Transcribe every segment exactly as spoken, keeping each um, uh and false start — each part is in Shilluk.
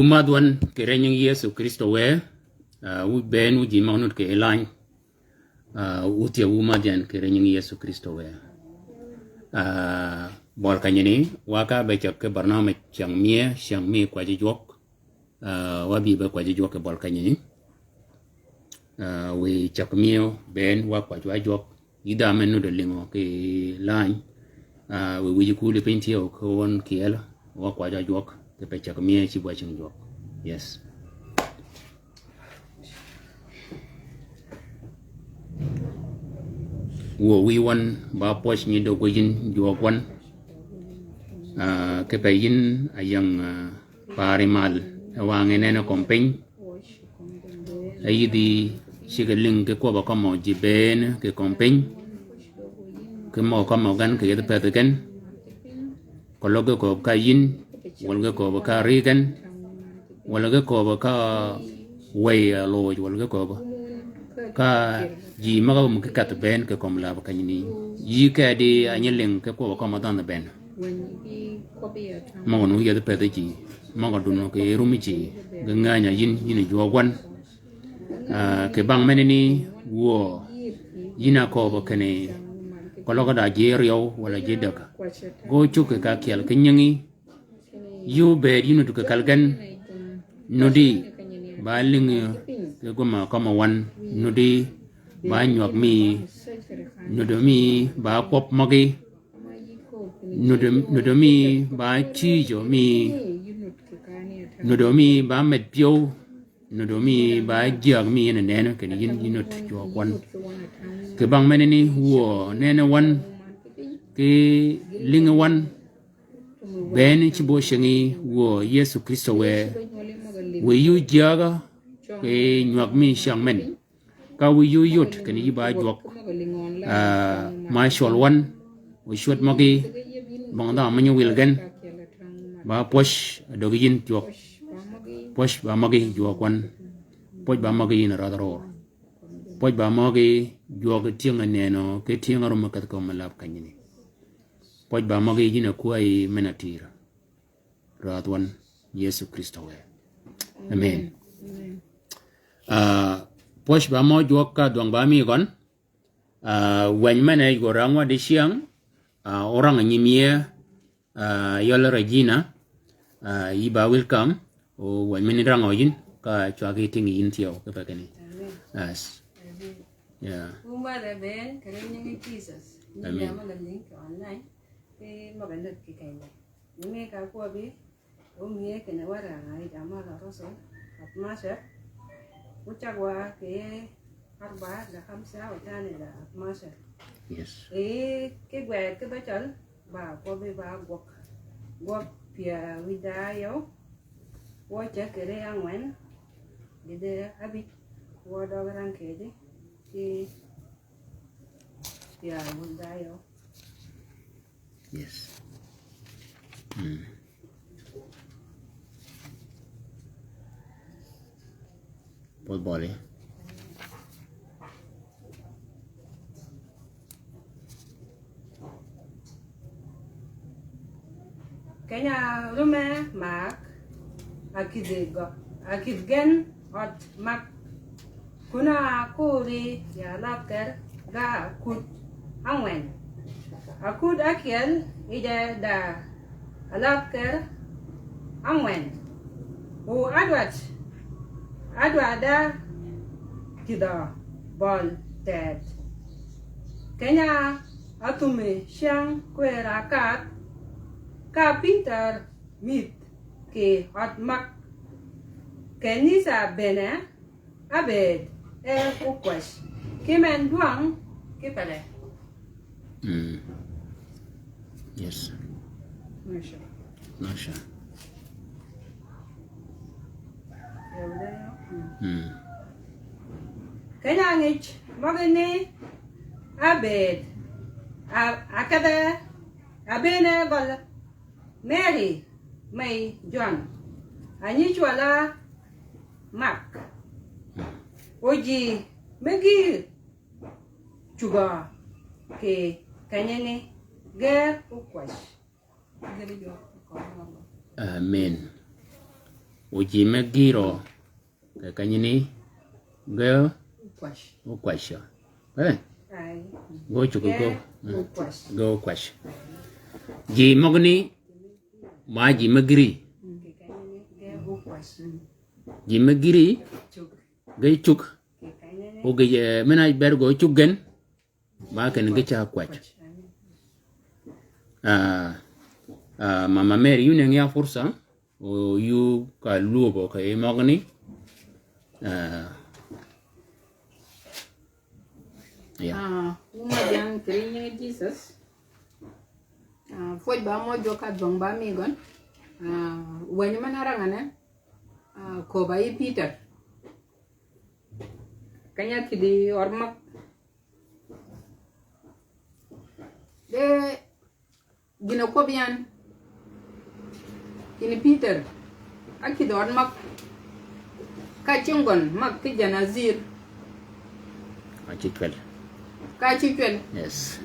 Madh wan kì rënying Yëso Krïstö wë, ah, wu bënn wu ji møg nud kì lany, ah, wu tye wu madh yan kì rënying Yëso Krïstö wë. Ah, bøl kenyani, wa ka be cäg ki barnamij cyäng mie, cyäng mi kwäjji jwøk. Ah, wa bï be kwäjji jwøk kì bøl kenyani. Ah, wiy cäg mie bënn wa kwäjji wa jwøk. Yï dha men nudd lïngø kì lany. Ah, wiy wïj kuli piny tye ok wøn kyel, wa kwäjji wa jwøk, kì pe cäg mie cïb wa cyäng jwøk. Yes. Wuö wiy wøn, ba pwøj nyi döggi yïn jwøk wøn. Ah, kì pe yïn a ying, ah, pari mal, e wang e nene kömi piny. E yïdhi cigg lïng kì kwøbb-a kømmi ji bënn kì kömi piny. Kì møg-a kømmi gen kì yethi pëthi gen. Keløg ge kööb ka yïn, walg ge kööb ka ri gen. Walg ge kööb ka wëy, ah, loj, walg ge kööb ka ji møg-a wum ki kädhi bënn kì kömi läb kenyani. Yï kedi a nyi lïng kì kwøbb-a kømmi dhanhø bënn. Møg-a nu yethi pëthi ji, møg-a dunø kì rum ji, ge ngäny-a yïn, yïn jwøk wøn. Ah, kì bang menani wuö, yïn a kööb kinni, keløg da ji ryew, walà ji däg. Ge ócuggi ka kyel ki nyingi, yï óbëëd yï nud kì kal gen, nuddi ba lïngi kì gum-a kømmi wøn, nuddi ba nywäg mi, nuddi mi ba kwøb møgí, nuddi, nuddi mi ba cïjø mi, nuddi mi ba med pyëw, nuddi mi ba jyäg mi yïn a nenø kinni yïn, yïn nud jwøk wøn. Kì bang menani wuö nene wøn, kì lïngi wøn, bënn cïb-a ócëngi wuö Yëso Krïstö wë, wiy yï ójyäg-a kì nywäg mi cyäng men. Ka wiy yï óyod kinni yï ba jwøk, ah, ma cwøl wøn, ocwöd møgí, bong dhanhø mi nyi wil gen, ba pwøj a döggi yïn jwøk. Pwøj ba møgí jwøk wøn. Pwøj ba møgí yïn a rädhi ror. Pwøj ba møgí jwøk tyëng-a nënø, kì tyëng-a röm-a kädhi kömi läb kenyani. Pwøj ba møgí yïn a kwäyi men-a tïr. Rädh wøn Yëso Krïstö wë. Amen. Amen. Ah, pwøj ba mø jwøk ka dwøng ba mi gøn. Ah, wëny men-a yij gø rang wa dicyäng. Ah, orang nyi mie, ah, yøl Regina. Ah, yï ba welcome. O wëny men-a rang o yïn. Ka cwag yi ting yïn thyew. Kì pe kinni. Amen. Yes. Amen. Yeah. Wu madh-a bënn, kì rënying Jisøs. Amen. Yïn a mø la lïng kì online. Kì møg-a nud kì keny. Ni mi ka kwøbbi, o mie kinni wara yij a mø la rosø, atmashar. Wu cag wa kì arba la khamsa, wa tani la atmashar. Yes. E, kì gwed kì dhø cøl, ba kwøbbi ba gwøg. Gwøg pyär wïdá yøw. Wø ceg kì ri angwen. Gïdhi abij. Wø døg rang kedi. Kì pyär wïdá yøw. Yes. Mm. Pol boli. Keny-a rume mak, a kïdhi gø, a kïdhi gen ød mak. Kun a kuri ya lapker ga akut angwen. Akut akyel ije da alapker angwen. O adwat, adwat da kidho bøl tet. Keny-a athumi cyäng kwer akath, ka Pïtør mïth kì ød mak. Kenisa bene abëëd e okwäj. Ki men dwøng ki pele. Mm. Yes. Masha. Masha. Mm. Keny-a ngij møgini abëëd a, akedhe abëëne gøl Mary mey Jwang, a nyi cwøl-a Mak. O ji me gïï cugø kì kenyani ge okwäj. Amen. O ji me gïr o kì kenyani ge ókwäc. Eh? Ge ócuggi ge ókwäc. Ji møgani ma ji me gïri. Ji me gïri ge cugg. O ge, eh, men-a ber ge ócuggi gen. Ba kinni ge ca kwäc. Ah, ah, Mama Mary, yï ónëngi ya fursa, o yï ka lwöbø kì yij møgani. Ah, yeah. Ah, wun ma jang kì ri nyingi Jesus. Ah, pwøj ba mø jwøk ka dhwøng ba mi gøn. Ah, wänyi men-a rangane, ah, köbb-a yï Peter. Keny-a kïdhi ød mag. De gïn-a kwøb yan. Kinni Peter, a kïdhi ød mag. Ka cing gøn mag ki janazir. Ka ci cwel. Ka ci cwel. Yes.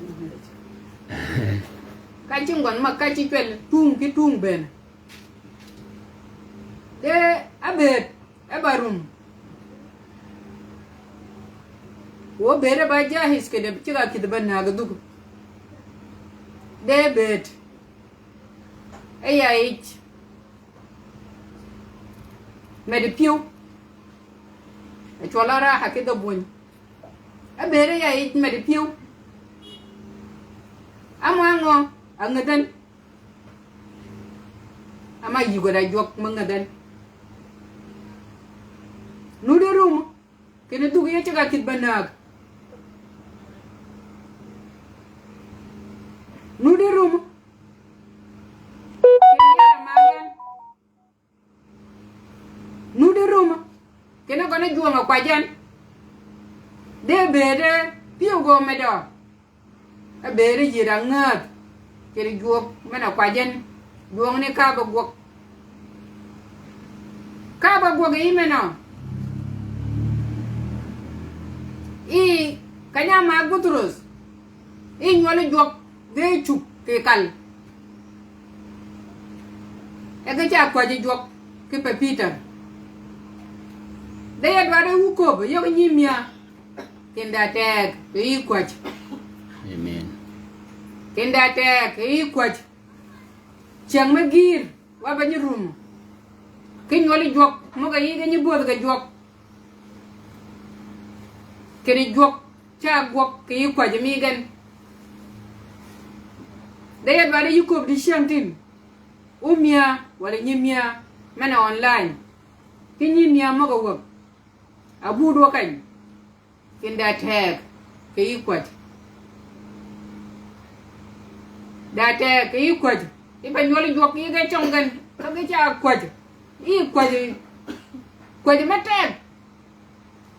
Ka cing gøn mag ka ci cwel. Tung ki tung bënn. De abëëd e ba rum. Wø bëëd e ba jahis kede ceg-a kïdhi ba näg dhug. De bëëd e ya yij medi pyëw. E cwøl-a raha ki dhø bwöny. E bëëd e ya yij medi pyëw. Amwa ngø a ngädhän. Ama yïgø da jwøk me ngädhän. Nudi rum kinni dhug ye ceg-a kïdhi ba näg. Nudi rum kinni yar-a ma yan. Nudi rum kinni gøn-a jwøng-a kwajjan. De bëëd e pyëw gø medø. E bëëd e yïr-a ngäädh kede jwøk men-a kwajjan. Jwøngni ka be gwøg. Ka be gwøg yi menø. I keny-a ma Butrus. I nywøli jwøk ge cugg kì kal. E ge ca kwäjji jwøk kipe Peter. De ya dwaddi wu köbbi yöggi nyiimïa. Kinda teg kì yï kwäj. Amen. Kinda teg kì yï kwäj. Cyäng me gïïr wa ba nyi rum. Ki nywøli jwøk møg-a yï ge nyi bödh ge jwøk. Kinni jwøk ca gwøg kì yï kwäj mi gen. De ya dwaddi yï köbbi dicyäng tin. Ómïa walà nyimïa men-a online. Ki nyimïa møg-a wäg. Abud wa keny. Kinda teg kì yï kwäj. Da teg kì yï kwäj. Yï ba nywøl jwøk yï ge cøng gen. Ka ge ca kwäj. Yï kwäj. Kwäj me teg.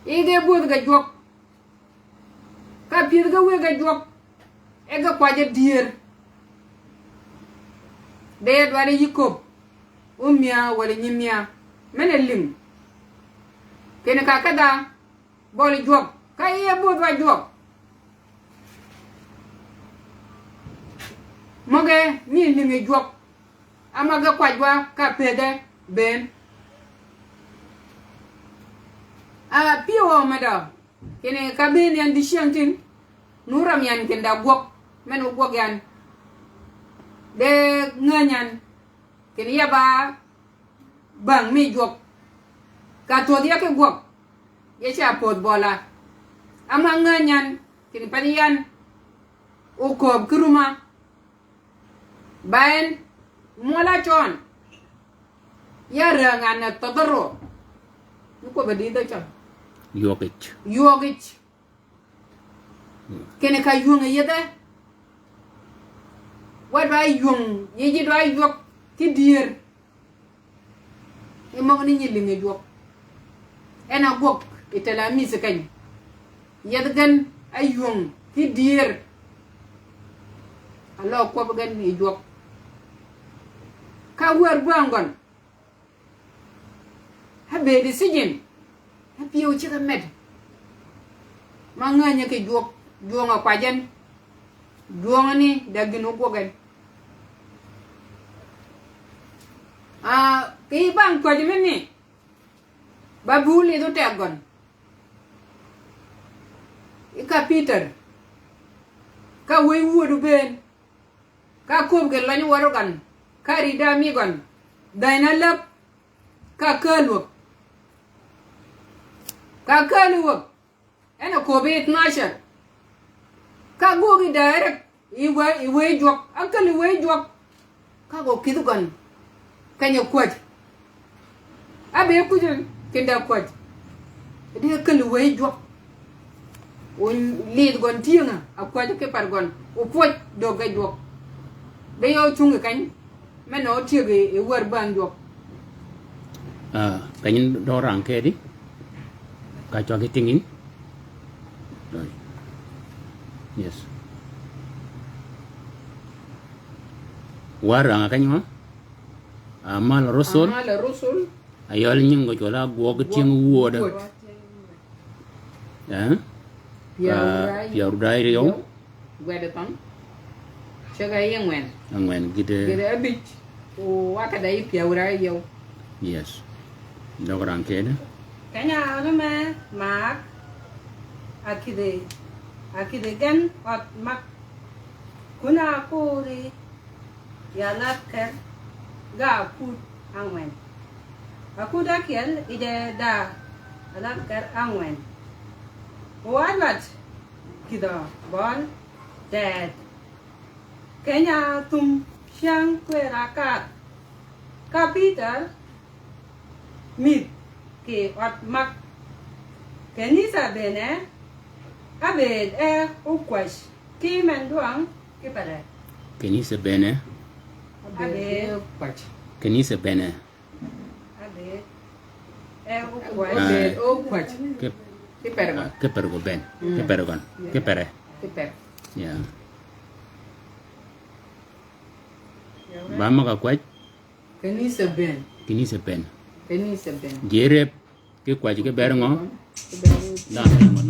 Yï ge bödh ge jwøk. Ka pyëdh ge wëgg-a jwøk, e ge kwajj-a dyër. De ya dwaddi yï köbbi ómïa walà nyimïa men-a lïng. Kinni ka kedha bøli jwøk, ka yie bödh wa jwøk. Møge nyi lïngi jwøk, ama ge kwajj wa ka pëdhe bënn. A pyëw omedø. Kinni ka bënn yan dicyäng tin, nu ram yan kinda gwøg, men-a gwøg yan. De ngäny yan, kinni ya ba bäng mi jwøk. Ka thwödh ya ki gwøg, ya ca pödh bøla. Ama ngäny yan, kinni peny yan, okööb ki rumma. Ba en mwøl-a cøn. Ya räng an-a thødhø rø. Ni kwøbb-a dïdhø cøn. Ywøg yij. Ywøg yij. Kinni ka ywöng-a yedhe. Wa dwa ywöng, yij dwa ywøg ki dyër. I møgani nyi lïngi jwøk. En a gwøg i tela mïsi keny. Yedh gen a ywöng ki dyër. A løø kwøb gen i jwøk. Ka wër bwäng gøn. Ha bëëd i sijin. Ha pyëw ceg-a med. Ma ngänyi ki jwøk. Jwøng-a kwajj en. Jwøng-a ni da gïn ógwøg en. Ah, kì bang kwäjji mini. Ba bul idh otegøn. I ka Pïtør. Ka wëy wödu bënn. Ka köbbi gen løny wødø gøn. Ka riddi mi gøn. Dhäny na läb. Ka kääl wäg. Ka kääl wäg. En a köbbi ithnashar. Ka gwøg i direct, i wë, i wëy jwøk, ákäl i wëy jwøk. Ka gø kïdhi gøn. Keny-a kwäj. Ábëëd kuj kindi a kwäj. Di ákäl i wëy jwøk. O lidh gøn tyëng-a, a kwäj ki per gøn. O pwøj döggi jwøk. Di yø ocungi keny. Men-a otyëggi i wär bäng jwøk. Ah, keny-a dø rang kedi. Ka cwag ki tyëng-a. Yes. Wär rang-a keny-a. Amal Rusul. Amal Rusul. Ayøl nying gø cwøl-a gwøg tyëng wödø. Wödø. Eh? Pyär wudai. Pyär wudai ryew. Ryew. Gwed thøng. Ceg-a yi angwen. Angwen, gïdhi. Gïdhi abij. O wakada yi pyär wudai ryew. Yes. Døg rang kedi. Keny-a øde me maak. Akïdhi. Akïdhi gen ød mag. Kun-a kuri. Ya ladh ker ga akut angwen. Akut ákyel yije da ladh ker angwen. Wa ladh kidhø bøl deth. Keny-a thum cyäng kwer akadh. Ka Pïtør mïdh kì ød mag. Kenisa bene ábëëd e okwäj. Ki men dwøng ki pere. Kenisa bene. Abed. Abed. Kenisa bene. Abed. E okwaj. Ah. Abed okwaj. Ki, ki pere gøn. Ah, ki pere gø ben. Mm. Ki pere gøn. Yeah. Ki pere. Ki pere. Yeah. Yeah. Ba mag a kwaj. Kenisa ben. Kenisa ben. Kenisa ben. Jerep. Ki kwaj ki ber ngø? Ki ber ngø? Dhanhø ngø?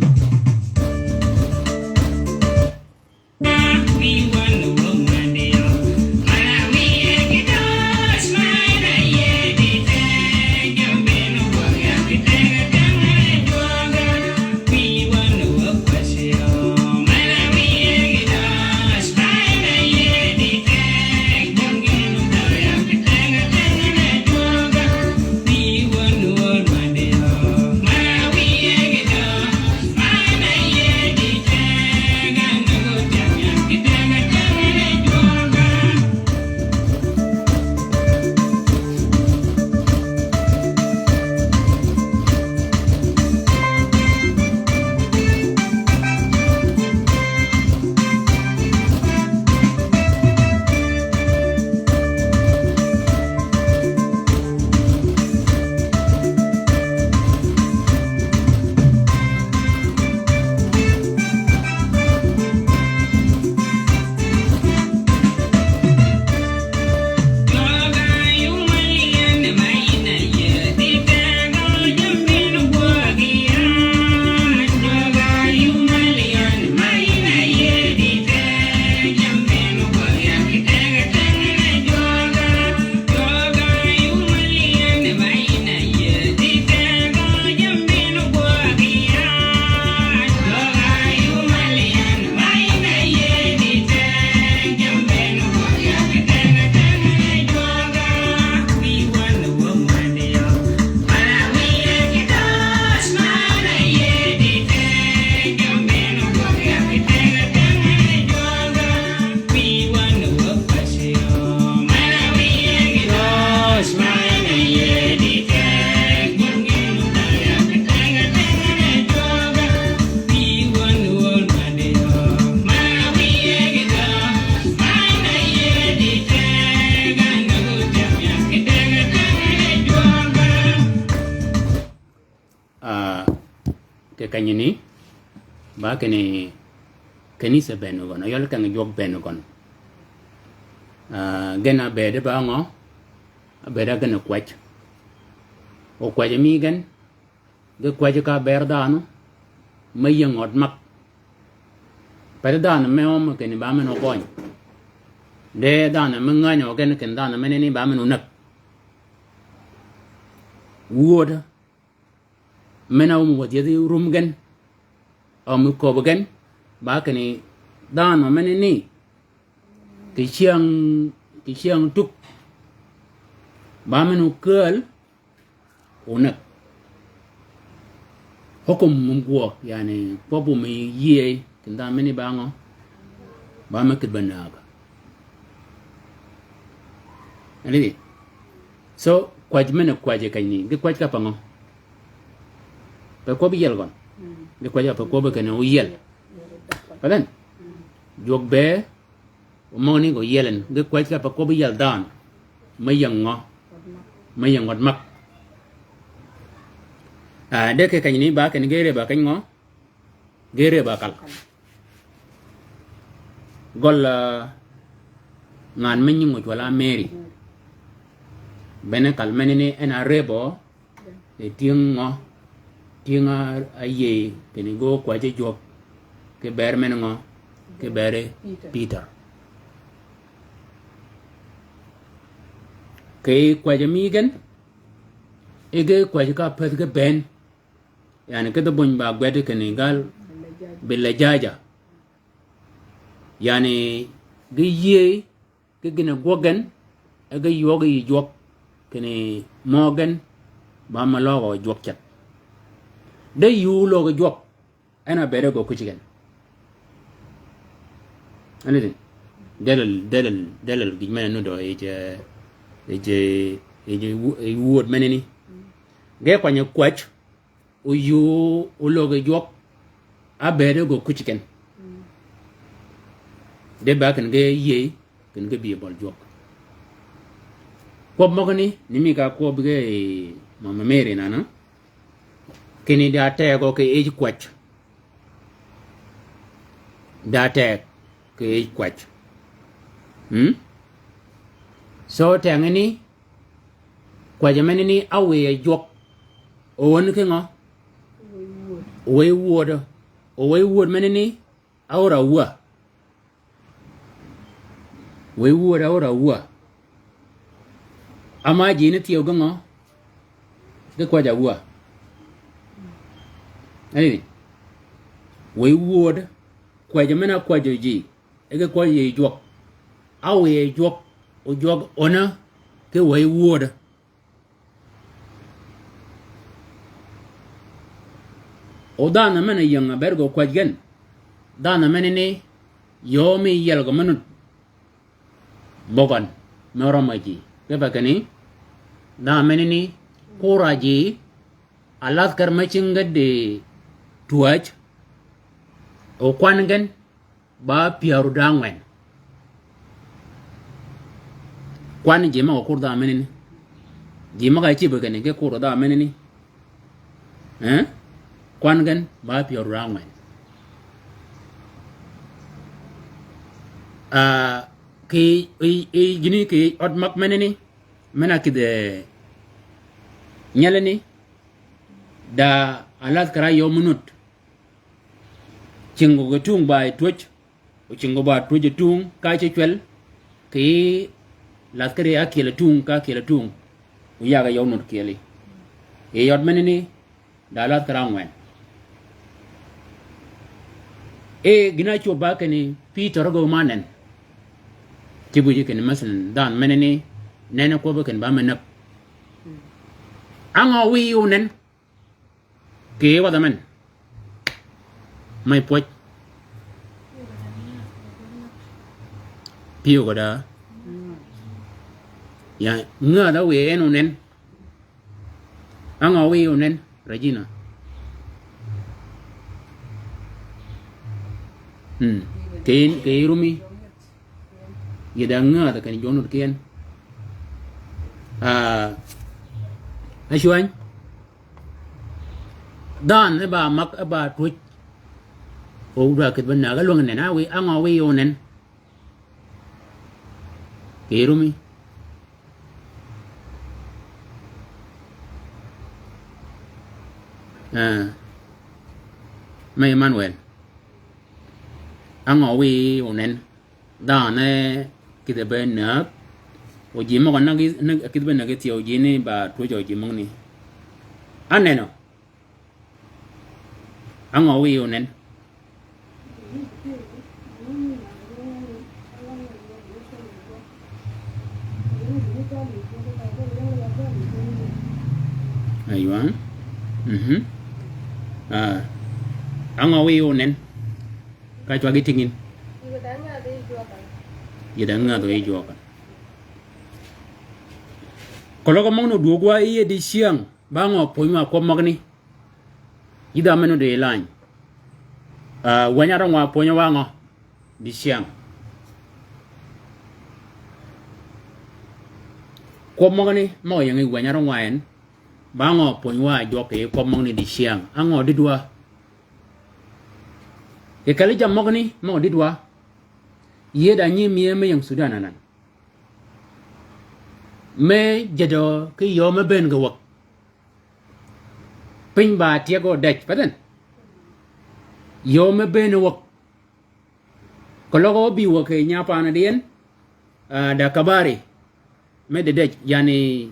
Ah, kì kenyini, ba kinni kanisa bënn gøn, oyøl keng jwøk bënn gøn. Ah, gen a bëëd ba ngø, a bëëd a gen kwäj. O kwäj mi gen, ge kwäj ka ber dhanhø, me ying ød mag. Pedi dhanhø me øm kinni ba men ogøny. De dhanhø me ngänyø gen kinni dhanhø me nenni ba men onäg. Wuöd men-a ómi wäthi yethi rum gen, ómi köbbi gen, ba kinni dhanhø menani, kì cyäng, kì cyäng tuk, ba men-a ókääl, ónäg. Hukum mum gwøg, yani, kwøbbi mi yïëy, kì dhanhø menani ba ngø, ba me kïdhi ba näg. Ane di. So, kwäj men-a kwäj kenyani, ge kwäj ka pa ngø. Pe kwøbbi yiel gøn. Ge kwäj ka pe kwøbbi kinni óyiel. Path en? Jwøk be, omøgani gø yiel en, ge kwäj ka pa kwøbbi yiel dhanhø. Me ying ngø. Me ying ngød mag. Ah, de ke kenyani ba kinni ge rëbba keny ngø. Ge rëbba kal. Gøl, ah, ngan me nying ocwøl a Mary. Bene kal menani en a rëbbø, e tyëng ngø, tyëng a, a yïëy, kinni ge ókwäjji jwøk, ki bër men ngø, ki bër Peter. Peter. Kì kwäjji mi gen, e ge kwäjji ka pädh ge bënn. Yani, kedhi buny ba gwed kinni gal, bi lejjaja. Yani, ge yïëy, ki gïn-a gwøg gen, e ge ywøg yij jwøk, kinni mø gen, ba me løøg jwøk cet. De yuu løøg jwøk, en a bëëde gø kucci gen. Anything. Delel, delel, delel, gïj men-a nuddø, yij, yij, yij, yij wuöd menani. Ge kwany kwäj, oyuu, olöggi jwøk, a bëëde gø kucci ken. De ba ken ge yïëy, ken ge bï bøl jwøk. Kwøb møgani, ni mi ka kwøb ge, Mama Mary nana. Kinni da tegø ki yij kwäj. Da teg ki yij kwäj. Hmm? So tengani, kwäjji menani a wiye jwøk. O wän ki ngø? Owëy wuöd. Owëy wuöd menani a ör awäg. Wëy wuöd a ör awäg. Ama ji ni thyew ge ngø? Ge kwäj awäg. Ey. Wëy wuöd, kwäjji men-a kwäjjø ji, e ge kwäjji yi jwøk. A wiye jwøk, o jwøk onä ki wëy wuöd. O dhanhø men-a ying a bëëd gø kwäj gen. Dhanhø menani, yöö mi yiel gø me nud. Bøgøn, me rømmi ji. Kipe kinni, dhanhø menani, kur a ji, a lath kër me cingi di twäj, o kwan gen, ba pyäru da ángwen. Kwan ji møg-a kur dhanhø menani. Ji møg-a cïb kinni, ge kur dhanhø menani. Eh? Kwan gen, ba pyäru da ángwen. Ah, ki, i, i, gïni ki ød mag menani, men-a kïdhi nyelani, da a lath kër a yöö me nud. Cingi gø tung ba yi twäj, o cingi gø ba twäj tung, ka ce cwel, ki lath kër a kyel tung, ka kyel tung. O yag a yøw nud kyeli. Yi ød menani, da lath kër a ángwen. E, gïn-a cwöb ba kinni, Peter gø ma nen. Ci buji kinni, mesen dhanhø menani, nen kwøbbi kinni ba me näg. Á ngø wiy onen. Kì wadh amen. Mey pwøj. Pyëw gø da. Ya, ngädh a wiye en onen. Á ngø wiye onen, Regina. Hmm. Kì, kì rumi. Yie da ngädh kinni jwøk nud ki en. Ah, a cwäny. Dhanhø e ba mag, e ba twäj. O dwa kïdhi ba näg, a lwäng nen, a wiy, á ngø wiy onen. Kì rumi. Ah. Mey Emmanuel. Á ngø wiy onen. Dhanhø ne kïdhi be näg, o ji møg-a näg, näg, kïdhi be näg thyew ji ni ba twäjø ji møgani. Aneno. Á ngø wiyi onen? Aywa. Mhm. Ah. Á ngø wiyi onen? Ka cwag yi tïngin. Yi da ngadh yi jwøk. Keløg møgani odwögwa yi yie dicyäng, ba ngø pwönywa kwøb møgani? Yïdha men nuti lany. Ah, wänyi arøng wa pwönyi wa ngø? Dicyäng. Kwøb møgani, møg-a ying yi wänyi arøng wa en, ba ngø pwönyi wa jwøk yi kwøb møgani dicyäng? Á ngø dïdwa? Kì kelli jammì møgani, møg-a dïdwa? Yïe da nyi mye me ying Sudan anan. Me jadø ki yöö me bëën kì wäg. Piny ba tyeg odej, pa then. Yöö me bëën wäg. Keløg óbï wäg kì nyapanø di en, ah, da kabari. Me di dej, yani,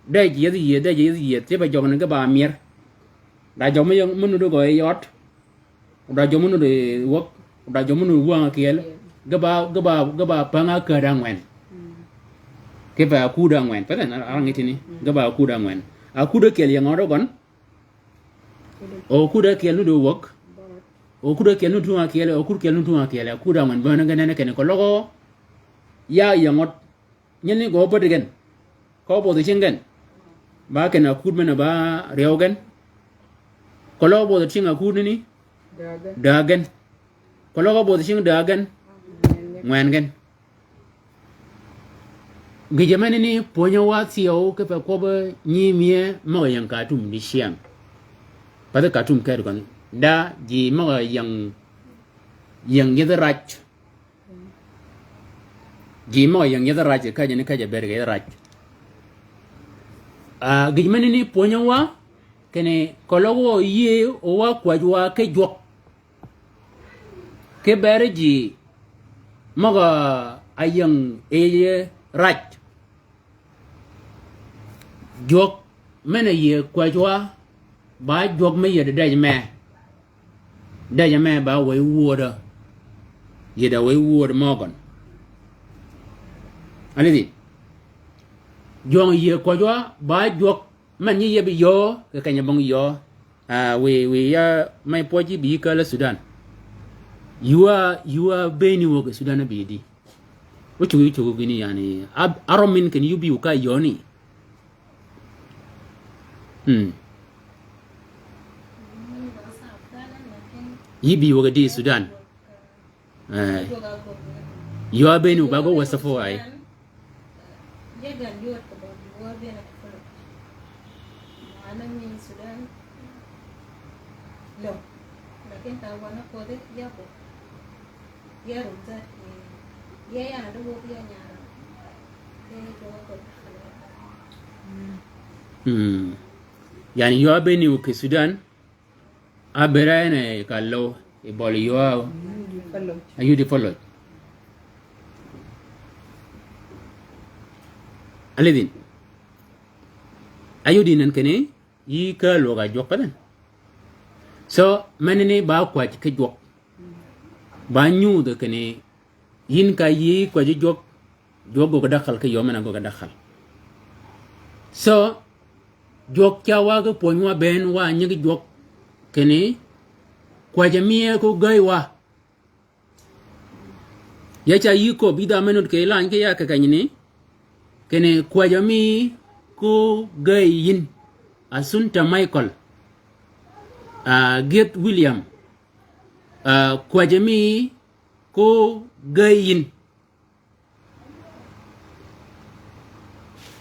dej yethi yie, dej yethi yie, thyepe jøgani ge ba myer. Da jøg me ying, me nuti gø yi yøød. Da jøg me nuti wäg, da jøg me nuti wäng ákyel. Ge ba, ge ba, ge ba päng ákäd ángwen. Kipe akud ángwen, pa then, arang itini. Ge ba akud ángwen. Akud ákyel yi ngødø gøn. Okud ákyel nuti wäg. Okud ákyel nuti tung ákyel, okud ákyel nuti tung ákyel, akud ángwen. Bene ge nene kinni keløg ya yi ngød. Nyinni gø bød gen. Kö bødhi cing gen. Ba kinni akud men-a ba ryew gen. Keløg bødhi cing akud ni. Dääg gen. Dääg gen. Keløg bødhi cing dääg gen. Ngwen gen. Ngwen gen. Gïjø menani pwönyi wa thyew kipe kwøbbi nyi mye møg-a ying Katum dicyäng. Pathi Katum keri køn. Da ji møg-a ying, ying yethi rac. Ji møg-a ying yethi rac, ka jeni ka ja bëëd kì yethi rac. Ah, gïj menani pwönyi wa, kinni keløg wa yïe wa kwäj wa ki jwøk. Ki beri ji møg-a ying yi rac. Jwøk men-a yïe kwäj wa, ba jwøk me yïe di dej me. Dej me ba wëy wödø. Yïe da wëy wödø møgøn. Alidhi. Jwøng yïe kwäj wa, ba jwøk men nyi yeb yöö, kì keny-a bong yöö. Ah, wiy, wiy ya, me pwøj yi bï yi kääl Sudan. Yua, yua bëëni wäg kì Sudan bï di. Ócuggi, ócuggi gïni yani, ab-, arø min kinni yï bï wu ka yööni. Hmm. Yï bï wäg di Sudan. Eh. Yua bëëni wu ba gø western four ay. Mm. Yani yua bëëni wu kì Sudan, ábëëd en e ka lou, yi bøli yua. Ayudi föløj. Ayudi föløj. Alidhin. Ayudi nen kinni, yï kääl wäg-a jwøk pa then. So, menani ba kwäj ki jwøk. Ba nyudhi kinni, yïn ka yï kwäji jwøk, jwøk gøggi dakhal ki yöö men-a gøggi dakhal. So, jwøk ca wa ge pwöny wa bënn wa nyigi jwøk kinni, kwäj-a miye ko gäy wa. Ya ca yï köbbi dha me nud kì lany ki ya kì kenyni, kinni kwäj-a mi ko gäy yïn, Assunta Michael, ah, Gith William, ah, kwäj-a mi ko gäy yïn.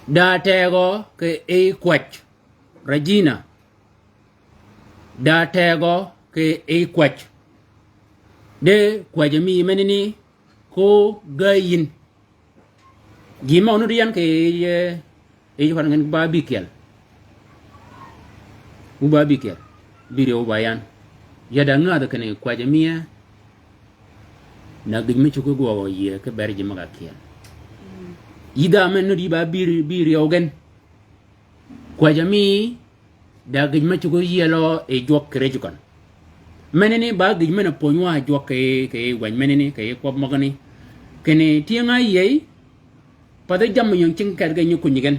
Da tegø kì ey kwäj, Regina. Da tegø kì ey kwäj. De kwäj-a mi menani ko gäy yïn. Ji møg-a nuti yan kì, eh, Yij kwan gen ba bïkyel. Wu ba bïkyel. Bï ryew wu ba yan. Ya da ngadh kinni kwäj-a miye. Na gïj me cuggi gwøg yie ki ber ji møg-a kyel. Yï dha men nud yï ba bï, bï ryew gen. Kwäj-a mi Da gïj me cuggi yielø yi jwøk kì rëjji køn. Menani ba gïj men-a pwönywa jwøk kì, kì wänyi menani, kì kwøb møgani. Kinni tyëng-a áyïëy, pathi jammì ying cing ket ge nyi kunyi gen.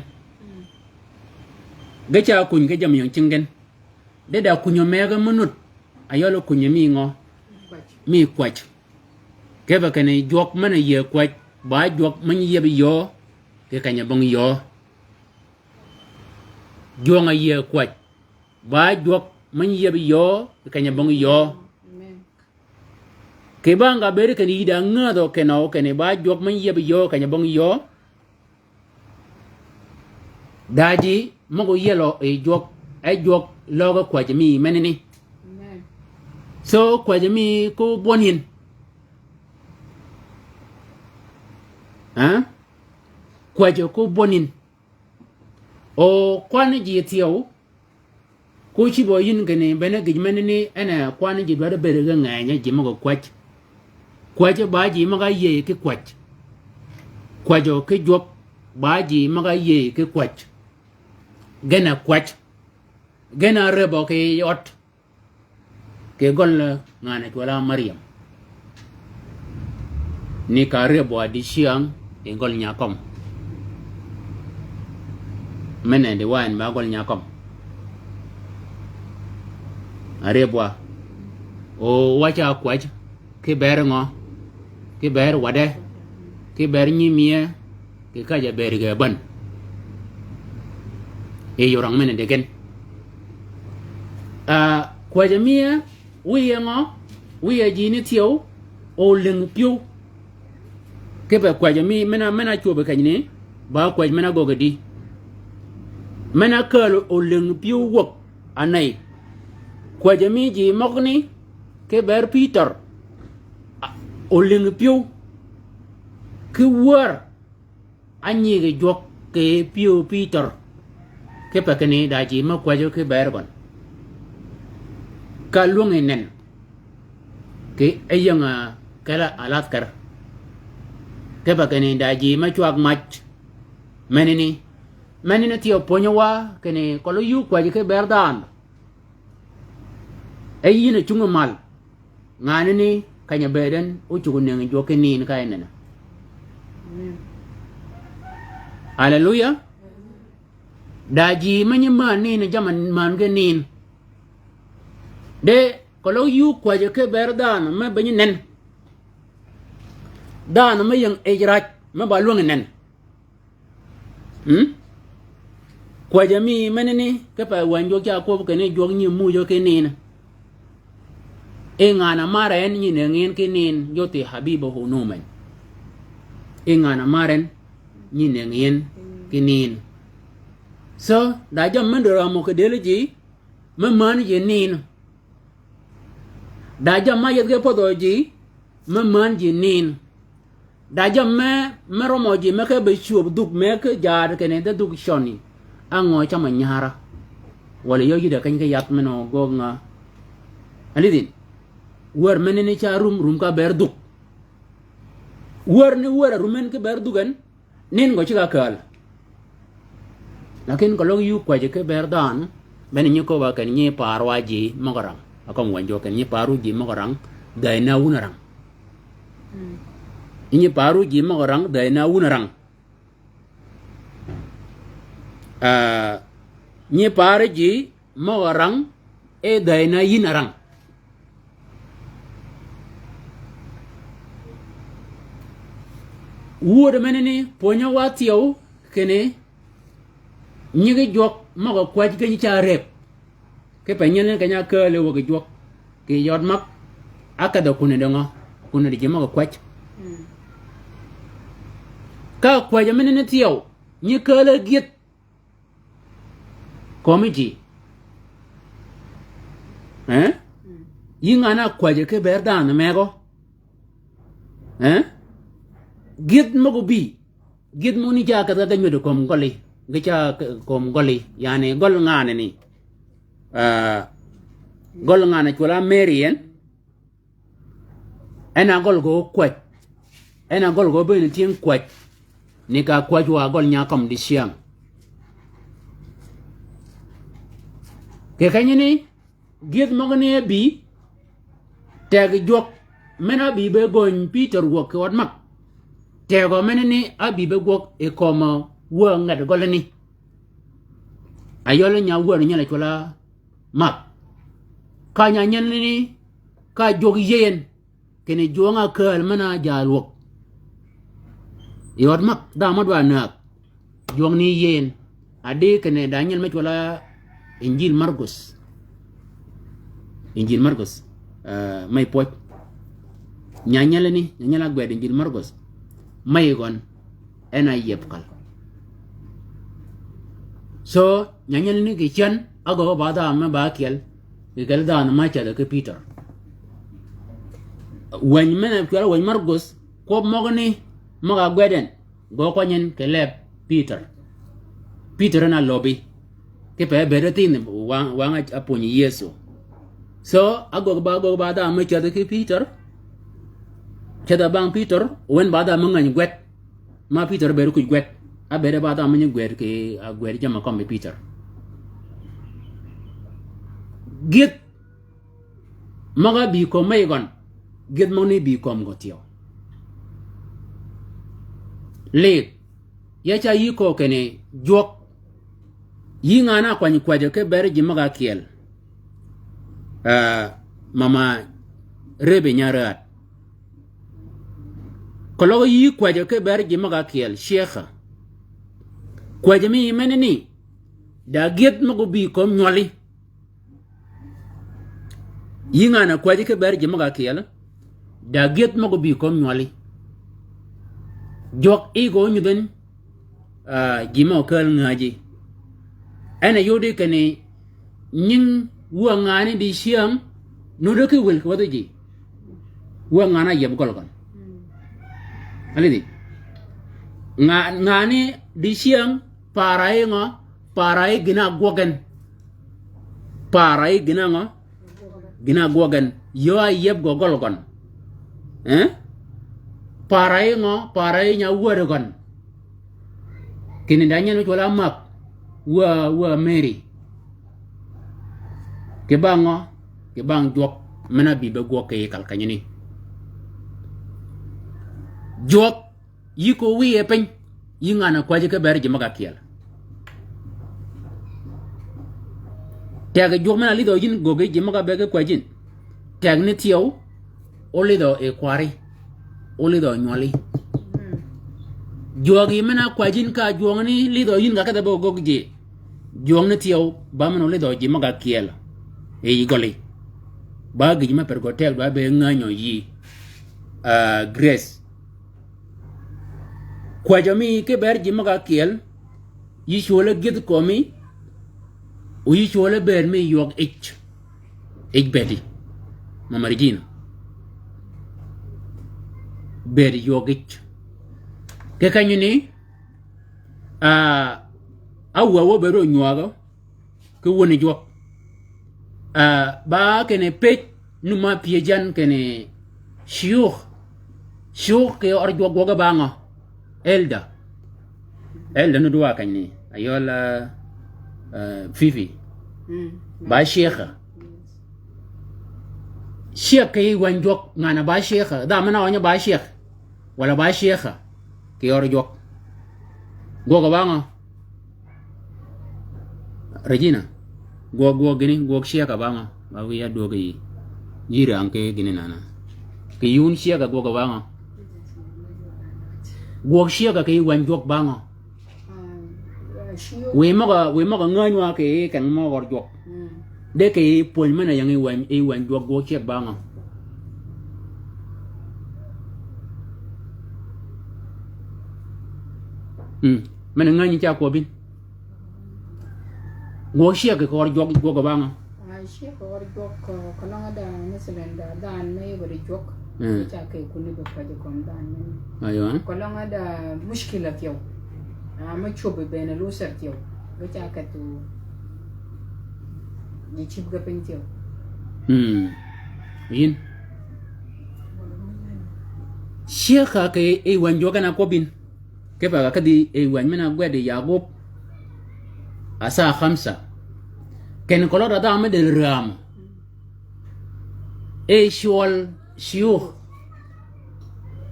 Ge ca kuny ki jammì ying cing gen. De da kuny-a megø me nud, a yøl kuny-a mi ngø? Mi kwäj. Kipe kinni jwøk men-a yïëy kwäj, ba jwøk me nyi yieb yöö, kì keny-a bong yöö. Jwøng-a yïëy kwäj. Ba jwøk me nyi yieb yöö, kì keny-a bong yöö. Amen. Kì bang ka bëëd kinni yï da ngädhø kinø kinni ba jwøk me nyi yieb yöö, keny-a bong yöö. Da ji møg-a óyielø yi jwøk, e jwøk løøg kwäjji mi menani. Amen. So kwäjji mi ko bwøn yïn. Ha? Kwäjji ko bwøn yïn. O kwanni ji thyew, ko cïb-a yïn kinni bene gïj menani en a kwanni ji dwaddi bëëd ge ngeny-a ji møg-a kwäj. Kwäjji ba ji møg-a áyïëy ki kwäj. Kwäjjø ki jwøk ba ji møg-a áyïëy ki kwäj. Gen a kwäj. Gen a rebø kì yij ød. Kì gøl ngan-a cwøl-a Maryam. Ni ka aryeb wa dicyäng yi gøl nya kømm. Men-a di wa en ba gøl nya kømm. Aryeb wa. O wa ca kwäj. Ki ber ngø? Ki ber wadde. Ki ber nyiimïe. Kì käjj-a bëëd ge bän. Yi yurang men-a di gen. A, kwäjji mi-a, wiye ngø, wiye ji ni thyew, olïng pyëw. Kipe kwäjji mi, men-a, men-a cwöbbi kenyni, ba kwäj men-a göggi di. Men-a kääl olïng pyëw wäg, aney. Kwäjji mi ji møgani, ki ber Pïtør, a, olïng pyëw. Ki wär, Ányïg jwøk kì pyëw Pïtør. Kipe kinni da ji me kwäjjø ki ber gøn. Ka lwängi nen. Kì áyäng-a kelli alathker. Kipe kinni da ji me cwag mac. Menani. Menani thyew pwönyø wa kinni keløg yï kwäjji ki ber dhanhø. E yïn a cungi mal. Nganani keny-a bëëd en ócuggi nëngi jwøk ki niin ka en nenni. Amen. Aleluya. Da ji me nyi männ niin jammì männ ki niin. De keløg yï kwäjji ki ber dhanhø me be nyi nen. Dhanhø me ying yij rac me ba lwängi nen. Mm? Kwäjji mi menani, kipe wänyi jwøk ca kwøb kinni jwøk nyi muuj ki niin. I ngan-a mar en nyi nëngi en ki niin, jø thii habiba hu numen. I ngan-a mar en nyi nëngi en ki niin. So, da jammì me døramø kì dëli ji, me männ ji niin. Da jammì ma yethi ge pädhø ji, me männ ji niin. Da jammì me, me rømmø ji me ke be cwöb dhuk me ke jaad kinni de dhuk cønni. Á ngø camø nyara. Walà yø yïddi keny ki yath men-a göggi nga. Alidhin. Wär menani ca rum, rum ka ber dhuk. Wär ni wär a rum en ki ber dhuk en. Niin gø ceg-a kääl. Lakin keløg yï kwäjji ki ber dhanhø, bene nyi köbba kinni nyi paar wa ji møg-a rang. A kømmi wänyi jwøk kinni nyi paar wu ji møg-a rang, dhäy na wun a rang. Mm. Nyi paar wu ji møg-a rang, dhäy na wun a rang. Ah, nyi paar ji møg-a rang, e dhäy na yïn a rang. Wödø menani, pwönyi wa thyew, kinni, nyigi jwøk møg-a kwäj ki nyi ca rëb. Kipe nyelni keny-a ákääl wägi jwøk. Kì yød mag, ákedhø kunni di ngø, kunni di ji møg-a kwäj. Mm. Ka kwäjji menani thyew, nyi kääl ágyëdh. Kömi ji. Eh? Mm. Yï ngan-a kwäjji ki ber dhanhø megø. Eh? Gyëdh møg-a óbï. Gyëdh møgani ca kedhi ka ge nywëddi kömi gølli. Ge ca k-, kömi gølli. Yani gøl nganani. Ah, gøl ngan-a cwøll-a Mary en. En a gøl gø kwäj. En a gøl gø bënn tyëng kwäj. Ni ka kwäj wa gøl nya kømmi dicyäng. Kì kenyani, gyëdh møgani ábï, teg jwøk men-a ábï be göny Pïtør gwøg kì ød mag. Tegø menani ábï be gwøg yi kömi, eh, wë nget gøl ni. Ayøl nya wër nyel cwøl-a mag. Ka nya nyelani, ka jwøk yïëy en, kinni jwøng-a ákääl men-a ja lwøg. Yi ød mag, dhanhø mø dwa näg. Jwøng ni yïëy en. Adi kinni da nyel me cwøl-a Injil Markos. Injil Markos. Eh, me pwøj. Nya nyelani, nya nyel-a ágwed Injil Markos. Me gøn. En a yieb kal. So, nya nyelani kì cen, ágöggi ba dhanhø me ba kyel, kì kel dhanhø me cedhi ki Pïtør. Wänyi men-a cwøl wänyi Markos, kwøb møgani, møg-a ágwed en, gø kwany en kì leb Pïtør. Pïtør en a löbbi. Kipe bëëd thïn wang, wang a, a pwönyi Yëso. So, ágöggi ba, ágöggi ba dhanhø me cedhi ki Pïtør. Cedhi bang Pïtør, wen ba dhanhø me ngäny gwed. Ma Pïtør bëëd kwïj gwed. Ábëëd ba dhanhø me nyi gwed kì, a gwed jammì kømmi Pïtør. Gyëdh møg-a ábï kömi gøn. Gyëdh møgani bï kömi gø thyew. Lidh. Ya ca yï köö kinni jwøk. Yï ngan-a ákwany kwäjjø ki ber ji møg-a ákyel. Ah, mama Rëbbi nya räd. Keløg yï kwäjjø ki ber ji møg-a ákyel, sheikh. Kwäjjø mi menani, da gyëdh møg-a óbï kömi nywøli. Yï ngan-a kwäjji ki ber ji møg-a ákyel, da gyëdh møg-a óbï kömi nywøli. Jwøk yi gø ónyudh en, ah, ji mø kääl ngäji. En a yodi kinni nying wä ngani dicyäng, nuti ki wël kì wäthi ji. Wä ngani áyieb gøl gøn. Alidhi. Nga-, ngani dicyäng, para yi ngø, para yi gïn-a ágwøg en. Para yi gïn-a ngø, gïn-a ágwøg en. Yöö áyieb gø gøl gøn. Eh? Para yi ngø, para yi nya wär gøn. Kinni da nyel me cwøl-a mag, wä, wä Mary. Kì bang ngø, kì bang jwøk, men-a ábï be gwøg kì kal kenyani. Jwøk, yï köö wïye piny, yï ngan-a kwäjji ki ber ji møg-a ákyel. Teg jwøk men-a álidhø yïn göggi ji møg-a be ki kwäjji yïn. Teg ni thyew, ólidhø yi kwari, ólidhø nywøli. Mm. Jwøk yi men-a ákwäjji yïn ka jwøng ni lidhø yïn ka kedhe be ogöggi ji. Jwøng ni thyew, ba men-a ólidhø ji møg-a ákyel. Yi gøli. Ba gïj me per gø teg dwa be ngänyi yï. Ah, Grace. Kwäjjø mi ki ber ji møg-a ákyel, yï cwøl-a gyëdh kömi, o yï cwøl-a bëëd mi ywøg yij. Yij bëëdi. Mama Regina. Bëëd ywøg yij. Kì kenyani, ah, áwäw óbëëd onywagø, ki wöni jwøk. Ah, ba kinni pëj, nu ma pyëj yan kinni shuyukh. Shuyukh kì ør jwøk gwøg ba ngø? Elder. Elder nu dwa kenyani. Ayøl, ah, ah, Fifi. Mm. Ba sheikh. Sheikh kì yi wänyi jwøk ngan-a ba sheikh. Dha men-a ønyi ba sheikh. Walà ba sheikh. Kì ør jwøk. Gwøg ba ngø? Regina. Gwøg, gwøg gïni, gwøg sheikh ba ngø? Ba wiy ádwöög yi. Yï rang ki gïni nana. Kì yun sheikh gwøg ba ngø? Gwøg sheikh kì yi wänyi jwøk ba ngø? Wiy møg-a, wiy møg-a ngänyi wa kì yi keng møg-a ør jwøk. De kì yi pwönyi men-a ying yi wänyi, yi wänyi jwøk gwøg sheikh ba ngø? Mm. Men-a ngänyi ca kwøbbi. Gwøg sheikh kì ør jwøk gwøg ba ngø? Ah, sheikh ør jwøk, ah, keløng da, masalan da, dhanhø me yøg di jwøk. Mm. Ca kì kuni be kwäjji kömi dhanhø me. Aywa. Keløng da mushkila thyew. Ah, me cwöbbi bënn lusar thyew. Ge ca kedhi ji cïb ge piny thyew. Mm. Yïn. Sheikh kì yi wänyi jwøk en a kwøbbi yïn. Kipe ka kedhi yi wänyi men-a ágwed yi Yagub. Asaa khamsa. Kinni keløg da dhanhø me dël räm. E cwøl shiyukh.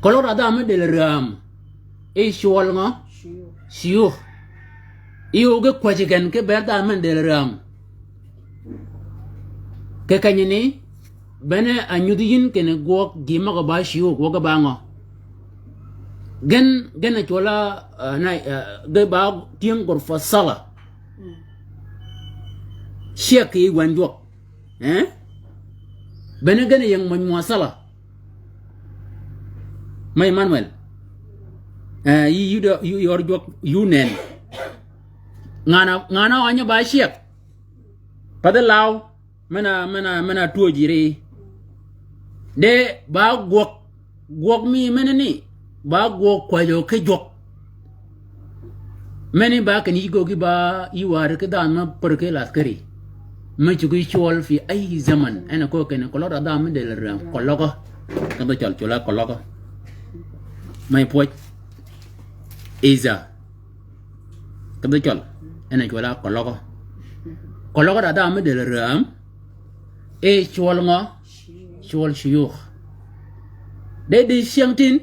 Keløg da dhanhø me dël räm. E cwøl ngø? Shiyukh. Yï o ge kwäjji gen ki ber dhanhø me dël räm. Kì kenyani, bene a nyudhi yïn kinni gwøg gï møg-a ba shiyukh wøg ge ba ngø. Gen, gen a cwøl-a, eh, na, eh, ge ba tyëng gurfa sala. Cyeg kì yij wänyi jwøk. Eh? Bene gen a ying møj mwø sala. Mø Emmanuel. Eh, yï, yï dø, yï, yï yor jwøk, yï nen. Ngan-a, ngan-a ønyi ba cyeg. Path law. Men-a, men-a, men-a twöjji ri. De ba gwøg, gwøg mi menani, ba gwøg kwäjjø ki jwøk. Meni ba kinni yï göggi ba yï wär ki dhanhø me pär ki laskari. Me cuggi cwøl fi ay zaman. En a köö kinni keløg da dhanhø me dël räm. Keløg. Ka dhø cøl cwøl-a keløg. Me pwøj. Iza. Ka dhø cøl. En a cwøl-a keløg. Keløg da dhanhø me dël räm. E cwøl ngø? Cwøl shiyukh. De dicyängtïn.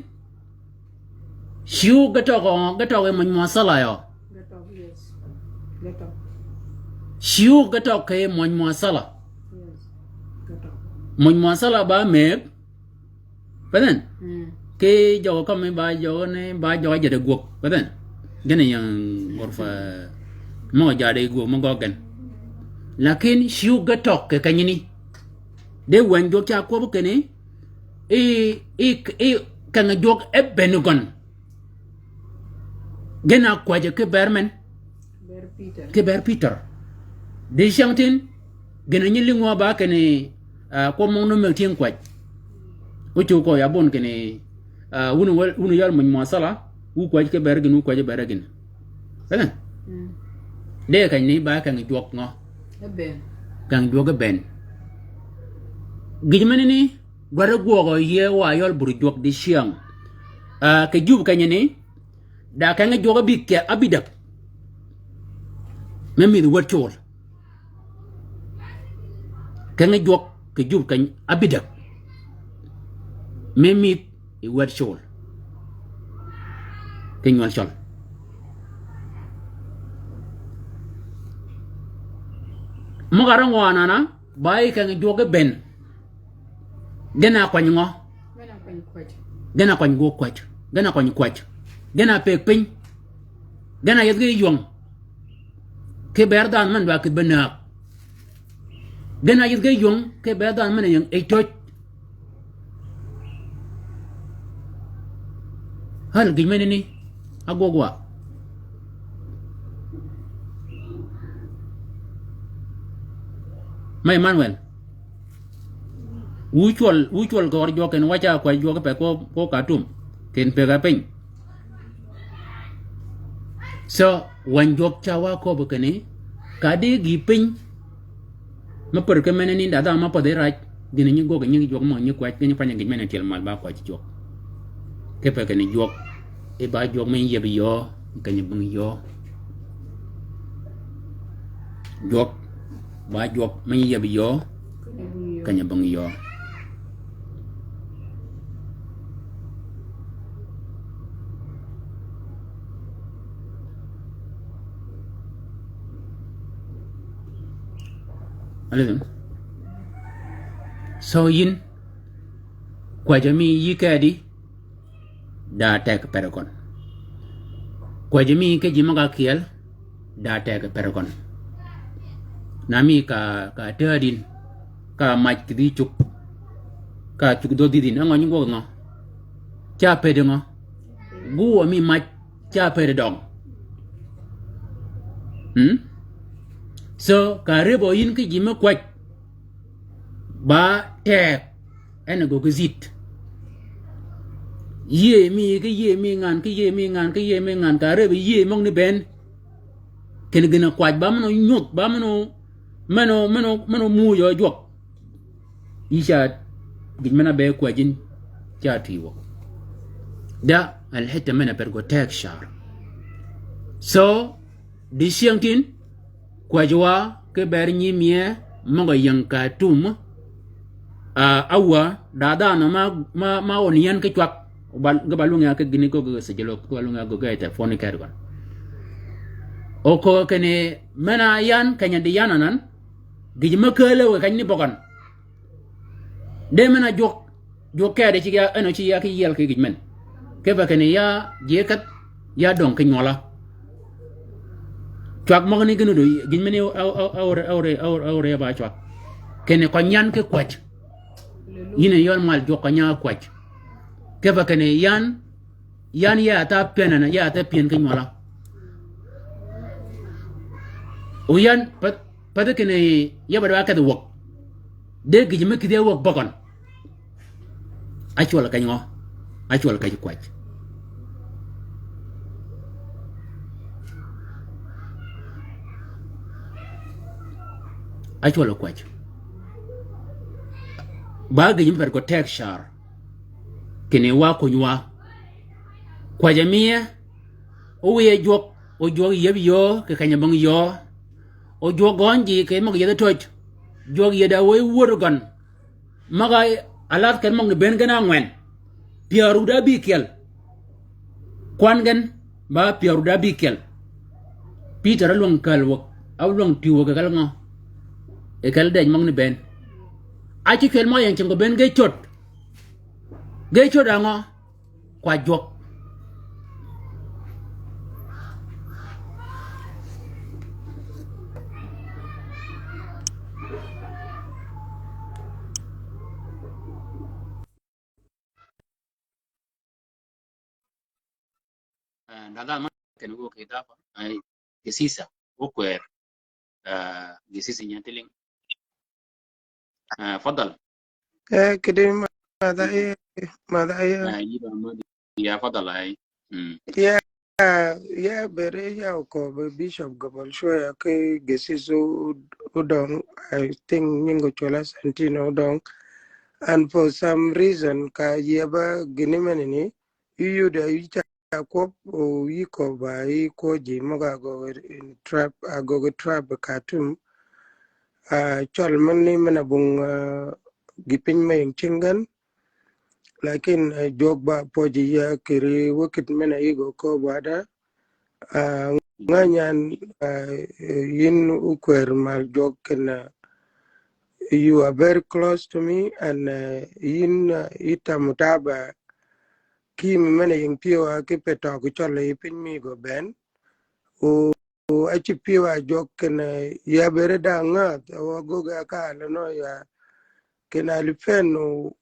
Shiyukh ge tøg, ge tøg yi møj mwø sala yø. Shiyukh ge tøg ki møj mwø sala. Møj mwø sala ba mëgg. Pathen. Ki jøg-a kømmi ba jøg-a ni, ba jøg-a jäd-a gwøg. Pathen. Gen a ying gurfa mø jäd-a gwøg mø gøggi gen. Lakin shiyukh ge tøg kì kenyani. De wänyi jwøk ca kwøbbi kinni, i, i, i, keng-a jwøk e bënn gøn. Gen a kwäjji ki ber men. Ki ber Pïtør. Dicyängtïn, gen a nyi lïngi wa ba kinni, ah, kwøb møg ni mëgg tyëng kwäj. O cuggi kø ya bun kinni, ah, wun wal, wun yal møj mwø sala, wu kwäj ki ber gïn, wu kwäj ber gïn. Pathen. De kenyani ba keng-a jwøk ngø? Keng-a jwøk e bënn. Gïj menani, dwaddi gwøgø yie wa yøl bur jwøk dicyäng. Ah, kì jub kenyani, da keng-a jwøk ábï kì, ábï däg. Me mïdhi wäd col. Keng-a jwøk kì jub keny ábï däg. Me mïdhi wäd col. Kì nywøl cøl. Møg-a røng wa anana, ba yi keng-a jwøk e bënn. Gen a kwany ngø? Gen a kwany kwäj. Gen a kwany gwøg kwäj. Gen a kwany kwäj. Gen a pëgg piny. Gen a yethi ge ywöng. Ki ber dhanhø men dwa kïdhi be näg. Gen a yethi ge ywöng, ki ber dhanhø men ying ej töj. Hal gïj menani, ágwøg wa. Mø Emmanuel. Wu cwøl, wu cwøl gør jwøk kinni wa ca kwäj jwøk pe ko, ko Khartoum. Kinni pëgg-a piny. So, wänyi jwøk ca wa köbbi kinni, ka di gï piny, me pär ki menani da dhanhø ma pädhi raj, gïn nyi gwøg nyi jwøk mø nyi kwäj, gïn nyi pany gïj menani tyel mal ba kwäj jwøk. Kipe kinni jwøk, i ba jwøk me yiebi yöö, keny-a bong yöö. Jwøk, ba jwøk me yiebi yöö, keny-a bong yöö. Alidhum. So yïn, kwäjjø mi yï kedi, da teg per gøn. Kwäjjø mi ki ji møg-a kyel, da teg per gøn. Na mi ka, ka tääd yïn, ka mac kidhi cug, ka cug dhödh yïn, e ngø nyi gwøg ngø? Ca pëddi ngø? Guwø mi mac ca pëddi døng. Hmm? So, ka rëbø yïn ki ji me kwäj, ba teg, en a gøggi zid. Yie mi, ki yie mi ngan, ki yie mi ngan, ki yie mi ngan, ka rëbø yie møgani bënn. Kinni gïn-a kwäj, ba men-a nyudh, ba men-a, men-a, men-a, men-a muuj jwøk. Yï ca, gïj men-a be kwäjji, ca twi wø. Da, al hitta men-a per gø teg car. So, dicyängtïn, kwäjji wa, ki ber nyi mye møg-a ying Khartoum. Ah, awä, da dhanhø ma, ma, ma on yan ki cwag. Ba, ge ba lwøng ya ki gïni ko ge sijilo, ge ba lwøng ya ge ge te phone kër gøn. O ko kinni men-a yan, keny-a di yan anan, gïj me kääl-a wë keny ni bøgøn. De men-a jwøk, jwøk kede ci ya, en o ci ya ki yiel ki gïj men. Kipe kinni ya ji kedh, ya døng ki nywøla. Cwag møgani gïn odø, gïj men a, a, a, a, ore, ore, ore, ore ba cwag. Kinni køny yan ki kwäj. Yïn a yøl mal jwøk køny yan ki kwäj. Kipe kinni yan, yan ya ta pyen na, ya ta pyen ki nywøla. O yan, pa, Path kinni ya ba dwa kedhi wäg. De gïj me kïdhi wäg bøgøn. Acwøl keny ngø? Acwøl keny kwäj. Acwøl kwäj. Ba gïj me per gø teg car. Kinni wa kuny wa. Kwäj a miye. O wiye jwøk, o jwøk yeb yöö, kì keny-a bong yöö. O jwøk gøny ji kì møg yedhi töj. Jwøk yedhi a wëy wur gøn. Møg-a alath ken møgni bënn gen ángwen. Pyär wud ábïkyel. Kwan gen ba pyär wud ábïkyel. Pïtør álwøng kääl wäg, álwøng tïw wäg kì kelli ngø? Kì kelli dej møgni bënn. Ácï cwël møg-a ying cing gø bënn ge cöd. Ge cöd a ngø? Kwäj jwøk. Eh, dada ma ken wuok ki dafa. Ai, gesisa, wuok kwer. Eh, gesisa nyatiling. Eh, fadal. Eh, kidi madha, eh, madha, eh. Eh, yi ba madi. Ya, fadal ai. Mm. Ya, ya, bere ya ko be Bishop gabal shwaya ki gesis u, u dong, I think nyingo chwala Santino u dong. And for some reason, ka yie ba gini menini, yu yuda yu ca kwøb, o yi ko ba yi ko ji møg-a ágöggi in trap, ágöggi trap Khartoum. Ah, cwøl møn ni men-a bung, ah, gi piny me ying cing gen. Lakin, ah, jwøk ba pwøj yi ya kiri wäkit men-a yï gø köbb-a da. Ah, ngänyan, ah, yïn ókwër mal jwøk kinni, ah, you are very close to me and, ah, yïn, ah, yï ta mutaba ki mi men-a ying pyëwa ki pe tøg cøl yi piny mi gø bënn. O, o, aci pyëwa jwøk kinni, eh, ya bere da ngäth, o, agöggi ka alø nø ya, kinni alfen o,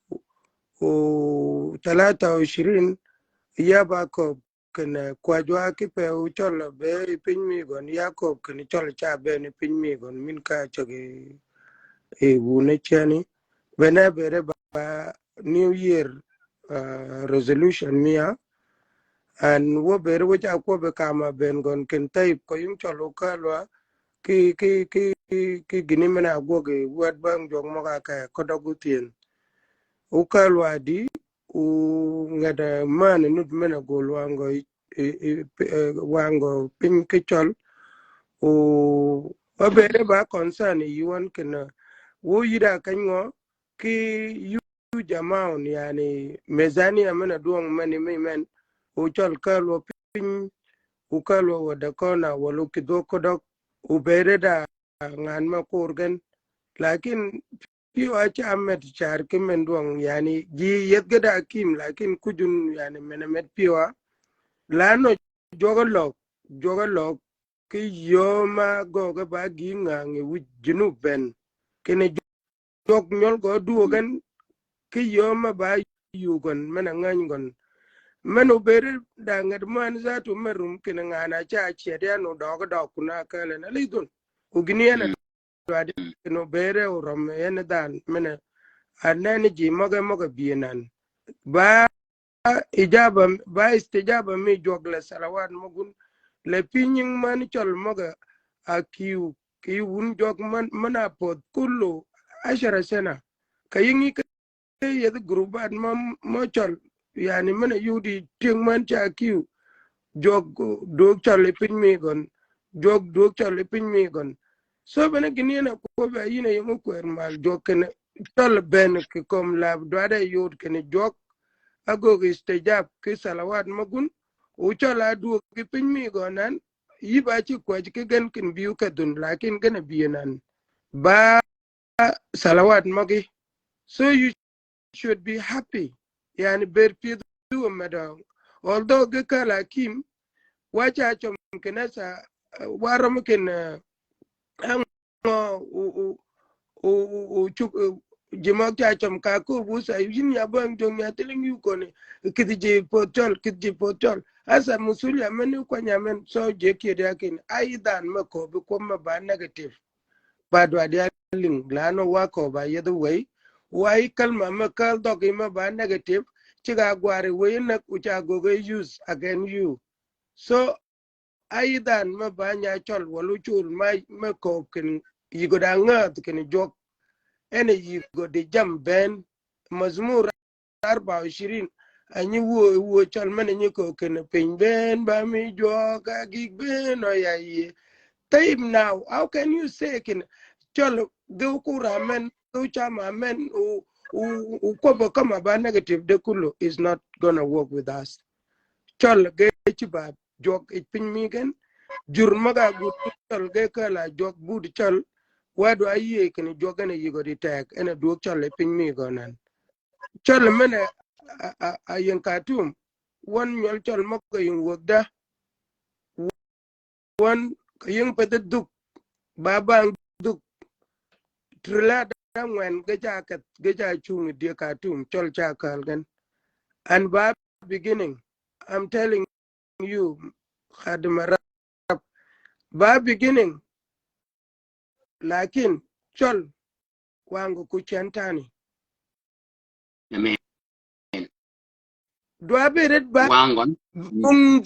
o, talata wa ishirin, ya ba köbb kinni kwäjwa ki pe o cøl be yi piny mi gøn, ya köbb kinni cøl ca bënn yi piny mi gøn, min ka cägi, eh, wun e ceni. Bene bere ba New Year, uh, resolution mia. And wø bere wø ca kwøbbi kama ben gøn ken tayib ko yung cøl okälwa ki, ki, ki, ki, ki gini men-a gwøg yi wet bang jwøk møg-a ke ko døg othyen. Okälwa di, u nged, eh, man nud men-a gol wangø i, i, i, p-, eh, wangø piny ki cøl. U, wa bere ba concern yi wan kinni, wø yïda keny ngø, ki huge amount, yani, mezania men-a dwøng meni mi men, u cøl kälwa piny, u kälwa wäda köna, wala u kidhwø ko døg, u bere da ngan me kur gen. Lakin pyëwa ca med car ki men dwøng, yani, ji yeth ge da akim, lakin kujun, yani, men-a med pyëwa. Lanø jwøk a løg, jwøk a løg, ki yöö ma göggi ba gï ngäng yi wïj Junub bënn. Kinni jwøk nywøl gø duwøg gen, ki yöö ma ba yuu gøn, men-a ngäny gøn. Men obëëd da nged män zatu me rum kinni ngan-a ca cyed yan odøg døg kun-a kääl en a lidh wun. O gïn yan a dwaddi kinni obëëd orøm en dhanhø, men-a anen ji møg-a møg-a bï nan. Ba ijaba, ba istijaba mi jwøk la salawat møg wun. La pï nying män cøl møg-a kiw, kiw wun jwøk män, män-a pödh kullu ashara sena. Ka yïngi ki yethi gurubat mø, mø cøl, yani men-a yudi tyëng män ca kiw. Jwøk dwöög cøl yi piny mi gøn. Jwøk dwöög cøl yi piny mi gøn. So bene gïn yïn a kwøb ya yïn a yïngi kwër mal jwøk kinni cøl bënn kì kömi lab dwaddi yod kinni jwøk. Agöggi istijab ki salawat mø gïn. O cøl a dwöög ki piny mi gø nan. Yï ba cï kwäj ki gen kinni bï wu kedhun, lakin gen a bï nan. Ba salawat møggi. So you should be happy. Yani bër pyëdhi wë medø. Although ge kal akim, wa ca cøm kinni sa, wa røm kinni, eh, ngø, u, u, u, u, u, cuk, u, ji møg ca cøm ka köbbi sa, yïn nya bang jong nya tiling yu koni, kidhi ji poth cøl, kidhi ji poth cøl. Asa musuliya men ni kwanya men, so je kiedi akin, ai dhan me köbbi kwøb me ba negative. Ba dwaddi a ling, lano wa köbbi a yedhi wëy. Wa yi kalma me kal dhøggi me ba negative, cigg-a gwari wëy nek u ca göggi use against you. So, ai dhan me ba nya cøl, walà ocul ma, me köbbi kinni yï gø da ngädhi kinni jwøk. En a yï gø di jammì bënn, Mazmur arba wa ishirin, a nyi wuö, wuö cøl men a nyi köbbi kinni piny bënn ba mi jwøk a gïg bënn o ya yïe. Tayyib, now, how can you say kinni cøl ge wu kura men, ge wu cama men, u, u, u kwøbbi kømmi ba negative de kullu is not gonna work with us. Cøl ge cï ba jwøk yi piny mi gen. Jur møg-a gud cøl ge kal a jwøk bud cøl. Wa dwa yïe kinni jwøk en a yï gø di teg, en a dwöög cøl yi piny mi gø nan. Cøl men a, a, a, a yïng Khartoum. Wøn nywøl cøl møg-a yïng wägda. Wøn ka yïng pëthi dhuk. Ba bang dhuk. Trila da ngwen ge ca kedh, ge ca cung yi dyëg Khartoum, cøl ca kal gen. And ba beginning, I'm telling you, Khadim Arab, ba beginning, lakin cøl wangø ku cen tani. Amen. Dwa bï ret ba wangø. Bung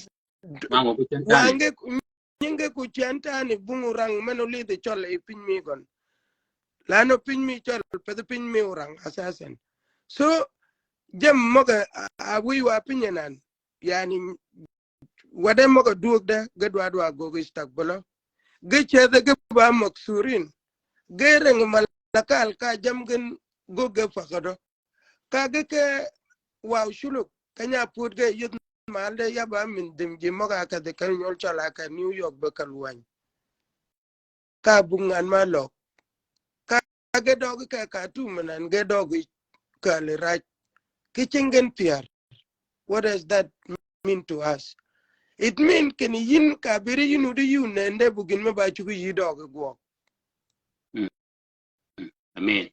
wangø ku cen tani. Wangø ku, nyinge ku cen tani bung orang men olidhi cøl yi piny mi gøn. Lano piny mi cøl, pëthi piny mi orang asasen. So, jammì møg-a, a, a wiy wa piny anan. Yani, wadde møg-a dwöög de, ge dwa dwa göggi istakbalo. Ge cedhe ge ba maksurin. Ge reng malakal ka jammì gen göggi ge pakadø. Ka ge ke waw culuk, keny-a pud ge yïdh mal de ya ba min dhim ji møg-a kedhi keny nywøl cøl a ke New York be ka lwäny. Ka bung ngan ma løg. Ka ge døggi ke Khartoum nan ge døggi kali rac. Ki cing gen pyär. What does that mean to us? It mean kinni yïn ka biri yïn wudi yï nende bu gïn me ba cugi yï døggi gwøg. Mm. Mm. Amen.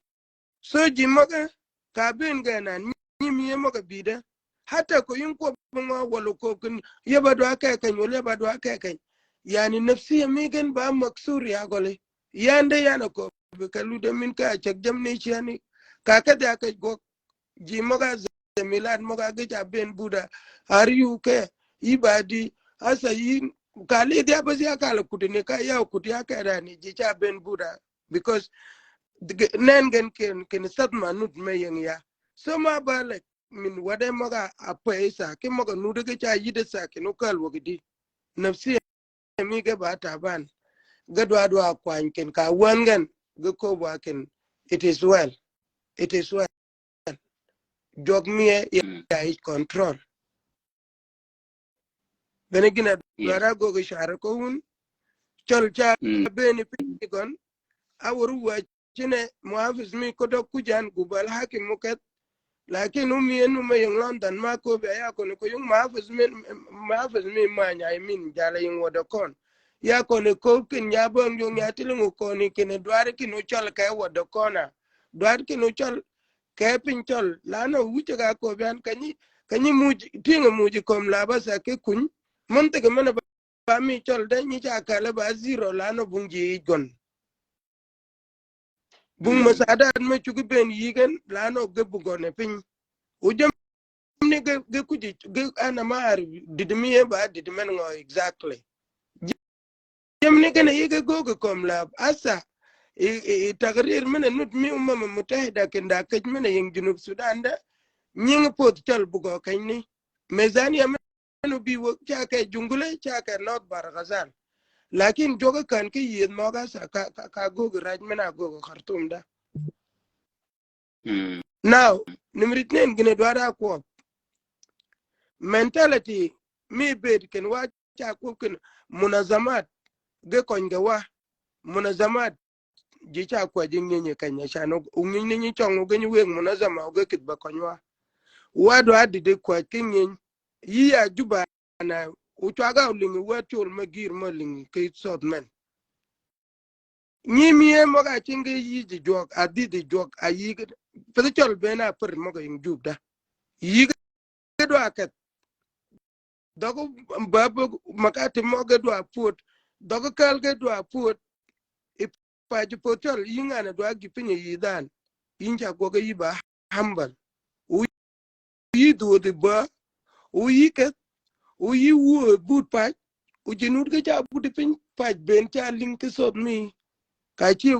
So ji møg-a ka bënn gen nan, nyi mi ye møg-a bïde. Hatta ko yïn kwøb ngø walà ko kinni, ya ba dwa ke keny, walà ya ba dwa ke keny. Yani nafsiya mi gen ba maksur ya gøli. Yande yan a köbbi ka lude min ka ceg jammì ni ceni. Ka kedhi a kej gwøg ji møg-a zemilat møg-a ge ca bënn buda. Are you ke? Yï ba di, asa yïn, ka lidhi a bas ya kal kudi ni ka ya kudi a ke dani, ji ca bënn buda. Because the g-, nen gen ken, ken sadma nud me ying ya. So ma ba lek, min wadde møg-a pay sa, ki møg-a nude ge ca yïde sa, ken okal wøgidi. Nafsiya mi ge ba taban. Ge dwa dwa kwany ken ka wän gen, ge köbbi wa ken, it is well. It is well. Jwøk mi e, mm, ya yi control. Bene gïn-a, yeah, dwara göggi cwar ko wun. Cøl ca, mm, bënn piny gøn. A wur wa cine muhafiz mi ködø kujan gubal hakim muketh. Lakin umi en ume yong London ma köbbi ya koni ko yong muhafiz mi, muhafiz mi manya, I mean, jala yong wadø kon. Ya koni ko kin ya bang yong ya tilingu koni kin dwari kin uchal ke wadø kona. Dwari kin uchal ke piny cøl, lano wuce ga köbbi an, ka nyi, ka nyi muj, tingi muj kömi la basa ki kuny. Møn thigi men ba, ba mi cøl de nyi ca kale ba zero, lano bung ji gøn. Bung, mm, musadat me cugi bënn yï gen, lano ge bu gøn e piny. Ojam ni ge, ge kuji, ge ana mar, didi mi ye ba, didi men ngø exactly. Jemni gene yï ge göögi kömi lab. Asa, i, i, i tagrir mene nud mi Umam Mutahida kinda kej mene ying Junub Sudan de. Nying poth cøl bugø kenyni. Mizaniya mene bi wøg ca ke Jungule, ca ke North Bahr el Ghazal. Lakin jwøk kän ki yieth møg-a sa ka, ka, ka göggi raj men-a göggi Khartoum da. Mm. Now, nimri tnen gïn-a dwaddi akwøb. Mentality mi bëëd kinni wa ca kwøb kinni munazamat ge køny ge wa. Munazamat ji ca kwäjji ngyëny yi keny-a can o, o ngyëny ni nyi cøng o ge nyi wëgg munazama o ge kïdhi be køny wa. Wa dwaddi di kwäj ki ngyëny. Yï ya Juba na, o cwag-a o lïngi wä col me gïr me lïngi ki South men. Nyi mi e møg-a cing ge yï ji jwøk, a dhïdhi jwøk, a yï ge, peth cøl bënn-a pär møg-a yïng Jubda. Yï ge dwa keth. Dhøg ba, ba, makati møg ge dwa pwöd. Dhøg käl ge dwa pwöd. I pac pwöd cøl, yï ngan-a dwa gï piny yï dhan. Yïn ca gwøg yï ba humble. O yï dhuodhi bä, o yï keth, o yï wuö but pac, o ji nud ge ca buti piny pac bënn ca lïng ki South mi. Ka ci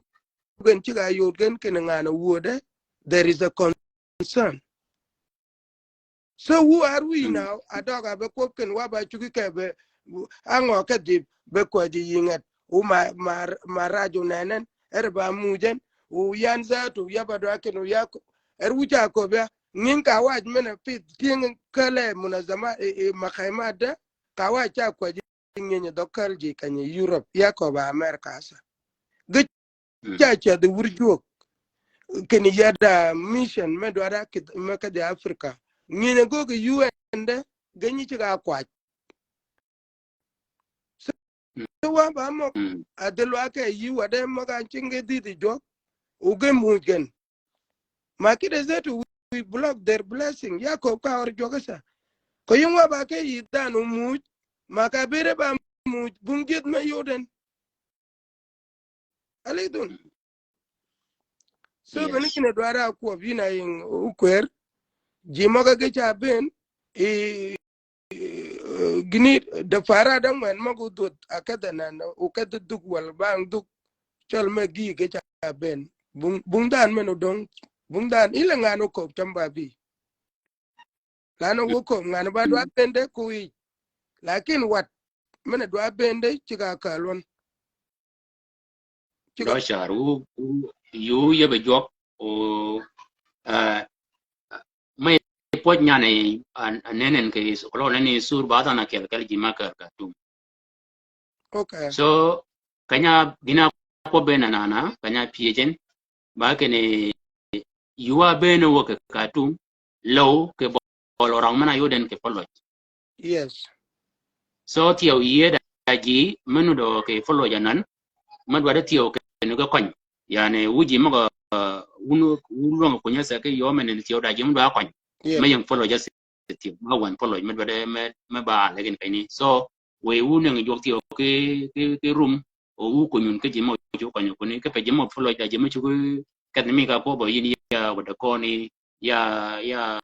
gen cigg-a yod gen kinni ngan-a wuö de, there is a concern. So who are we now? A døg-a be kwøb kinni wa ba cugi ke be, a ngø kedhi be kwäjji yï nget. O ma, ma, ma raj o nenen, er ba muuj en, o yan dhatu, ya ba dwa kinni o ya ko, er wu ca köbbi ya, ngïn ka waj men-a pith tyëng käl-a munazama, e, e, makaymat de, ka waj ca kwäjji ngyëny dhøg käl ji keny-a Europe, ya köbbi America sa. Ge Mm. ca cädhi wur jwøk. Kinni yada mission me dwadda kïdhi, me kedhi Africa. Ngyëny-a göggi U N de, ge nyi cigg-a kwäj. So, Mm. so wa ba møg, Mm. a dhil wa ke yï wa de møg-a cing ge dhïdhi jwøk, o ge muuj gen. Ma kïdhi dhatu, we block their blessing. Ya köbbi ka ør jwøk sa. Ko yïng wa ba ke yï dhanhø muuj, ma ka bëëde ba muuj, bung jiedh me yod en. Alidhun. So, Yes. bënn gïn-a dwaddi akwøb yïn a yïng okwër. Ji møg-a ge ca bënn, i, i, gïni dafara da ngwen møg-a odhwödh akedh anan, okedh dhuk wal bang dhuk. Cøl me gïï ge ca bënn. Bung, bung dhan men odong, bung dhan, ile ngan oköbbi cam ba bï. Lano Mm. wä kööb ngan ba dwa Mm. bënn de kuic. Lakin wat, men-a dwa bënn de cigg-a kääl wøn. Cigg-a dø car, wu, wu, yu yebe jwøk, o, ah, me pwøj nyan-a, an, an nenen ke is, kolo neni sur ba dhan-a kel, kel ji ma kääl Khartoum. Okay. So, keny-a gïn-a kwøbbe nanana, keny-a pyëj en, ba kinni yï wa bënn wø kì Khartoum, low kì bøl orang men-a yod en kì føløj. Yes. So, thyew yïe da ji, men nuddø kì føløj anan, me dwaddi thyew kinni ge køny. Yani, wu ji møg-a, uh, wun, wu lwøng-a kuny-a se ki yø men ni thyew da ji me dwaddi køny. Yes. Me ying føløj a se. Thyew, ma wan føløj, me dwaddi me, me ba le gïn keny ni. So, wëy wu nëngi jwøk thyew ki, ki, ki rum, o wu kunyun ki ji mø cu køny kuni, ki pe ji mø føløj da ji mø cu ki keth ni mi ka kwøb bø yïn ya, wadda koni, ya, ya,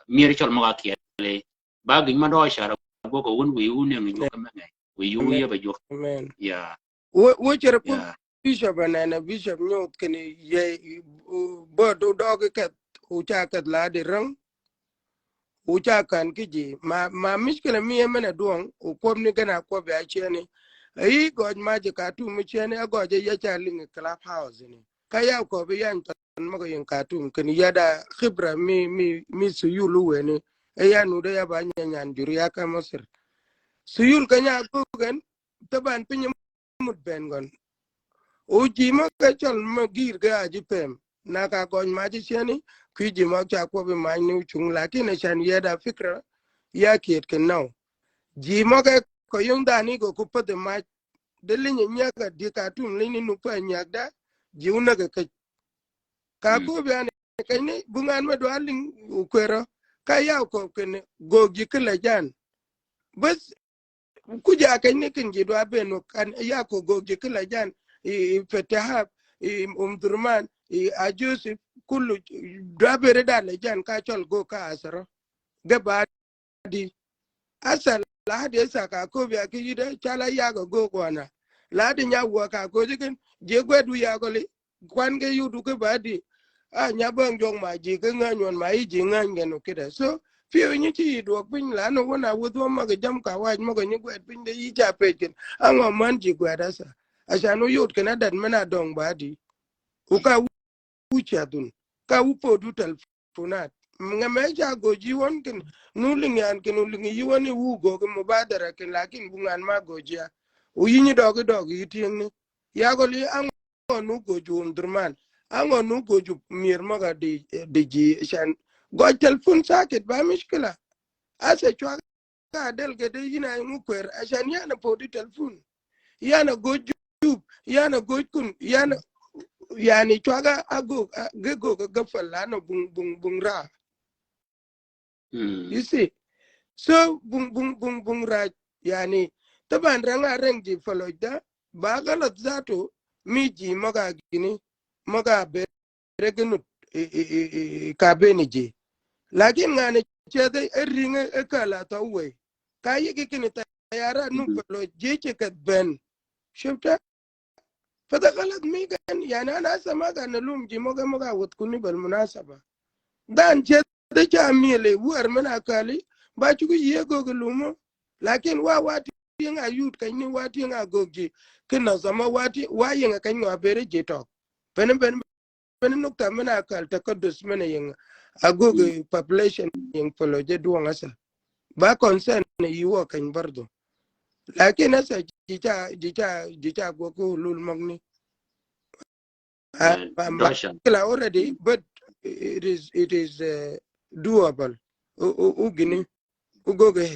myër cøl møg-a kyel. Ba gïn ma dø car, bø ko wun wëy wu nëngi jwøk Amen. Me ngeny. Wëy wu Amen. Yebe jwøk. Amen. Ya. Wu, wu cere pu Ya. Bishop anan, Bishop nyuth kinni ye, uh, bø du døgi keth, u ca keth la di rang, u ca kan ki ji. Ma, ma mishkila mi e men-a dwøng, u kwøb ni gen-a kwøb ya ceni. Ayi gøj ma ji Khartoum ceni, a gøj ya ca lïngi Clubhouse ni. Ka ya köbbi yany pan møg-a yïng Khartoum, kinni yada khibra mi, mi, mi Siyul wu weni. E ya nude ya ba nyan nyan jur ya ka Masir. Siyul keny-a göggi gen, taban piny mut bënn gøn. O ji mø ke cøl mø gïr ge a ji pem. Na ka gøny ma ji ceni, ki ji mø ca kwøbbi many ni ocung, lakin a can yeda fikra, ya kiet ki naw. Ji mø ke ko yung dhani go ku pädhi mac. De liny nyag a di Khartoum liny ni nuk pa nyag da, ji u nag kec. Ka Mm. kwøbbi ani keny ni, bu ngan me dwa liny u kwero, ka ya ko ken go ji ki la jan. Bas, ku ja keny ni kin ji dwa bënn wø kan ya ko gog ji ki la jan, i, i Fetahab, i Omdurman, i Ajosif, kullu dwa bëre da la jan ka cøl gog ka asaro. Ge ba di. Asa la hadi asa ka köbbi a ki yïde, cala yaga gog wana. La hadi nya wø ka köji kin, je gwed wu yago li, kwan ge yudu ki ba di. A nya bang jong ma ji ki ngany wan ma yi ji ngany gen u kida. So, Pyëw nyi cï yï dwøg piny, lano wun a wudh wø møg-a jam ka wac møg-a nyi gwed piny de yï ca pëj ken. Angø man ji gwed asa. Acan wu yod ken adad men-a døng ba di. Wu ka wu cädhun. Ka wu pödu telefonat. Ngeme ca goj yï wøn ken. Nu lïngi an ken, nu lïngi yï wøn yi wu gog mubadara ken, lakin bu ngan ma goj ya. Wu yï nyi døgi døgi yï tyëngni. Ya gøl yï ang- Angø nu goju Omdurman? Angø nu goju mier møg-a di, di ji can? Goj telefon sakit ba mishkila. Ase cwaga adel kede yïn a ngu kwer, acan yan a podi telefon. Yan a goj jup, yan a goj kun, yan a, yani cwaga agog, a, ge gog a gafal lano bung, bung, bung ra. You see? So, bung, bung, bung, bung raj, yani, taban rang a rang ji foloj da, ba galat zato, mi ji møg-a gini, møg-a bere ginut, i, i, i, i, ka beni ji. Lakin ngani cedhe e ringe e kala tho wei. Ka yigi kini tayara nu foloj ji ce keth ben. Shufta? Fada galat mi gan, yani ana asa ma gan nalum ji møg-a, møg-a wuth kuni bal munasaba. Dan cedhe ca miele, wuar men-a kali, ba cugi yie gog lumo. Lakin wa, wa tyëng a yut kany ni wa tyëng a gog ji. Kin nazama wa ti, wa ying a kany ngø a bere ji tøg. Bene, bene, bene nukta men-a kal takadus men-a ying. A gog population ying foloj je dwøng asa. Ba concern yi wø kany bardo. Lakin asa ji ca, ji ca, ji ca gwøg hulul møgni. Ah, ma, ma, kila already, but it is, it is, uh, doable. U, u, u gini, u goge